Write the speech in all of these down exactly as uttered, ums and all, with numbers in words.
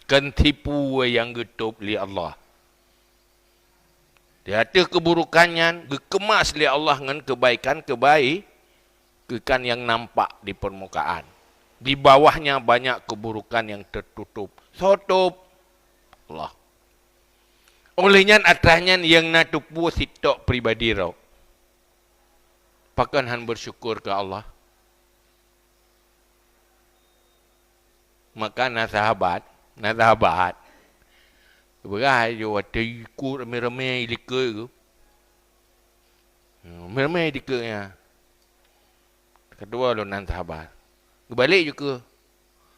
Kon tipu nyang geutôb lé Allah. Di ateueh keuburukan nyan, geukeumah lé Allah ngon kebaikan-kebaikan nyang nampak di permukaan. Di bawahnya banyak keuburukan nyang tertutup. Soe tôb? Allah. Oleh nyan, ateueh nyan nyang na teupeue sitok pribadi droe. Pakon hana bersyukur keu Allah? Maka na sahabat, na sahabat. Beurah ju watèe ikot ramé-ramé ilikot tu. Hmm, ramé-ramé ilikot nyan. Keudua lôn nan sahabat. Geubalek ju keu.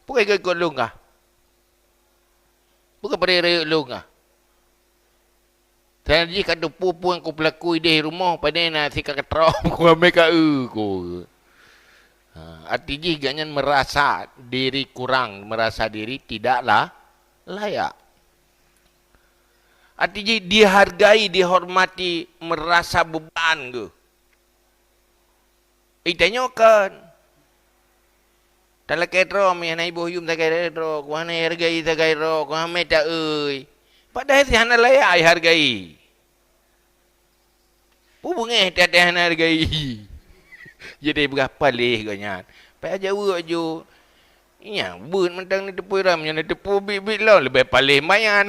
Peue ka ikot lôn kah? Peue ka peurayek-rayek lôn kah? Seunang jih ka teupeue-peue nyang kupeulaku idéh rumoh, padahai na si ka keutroe, kuhamé ka eu ku. Ha, arti jih gobnyan merasa diri kurang, merasa diri tidak la-, layak. Arti jih dihargai, dihormati, merasa beban geuh. Itanyoe kon. Talakèe droe meuhana iboh yum sagai droe, ku hana ihargai sagai droe, ku hamé ta-eu. Padahai si hana layak ihargai. Peue beungéh that hana hargai. Jadi peugah paléh gobnyan. Payah jaweueb ju. Nya, beuet mantong neuteupeue ram, nyan neuteupeue biet-biet lom, leubeh paléh mayan.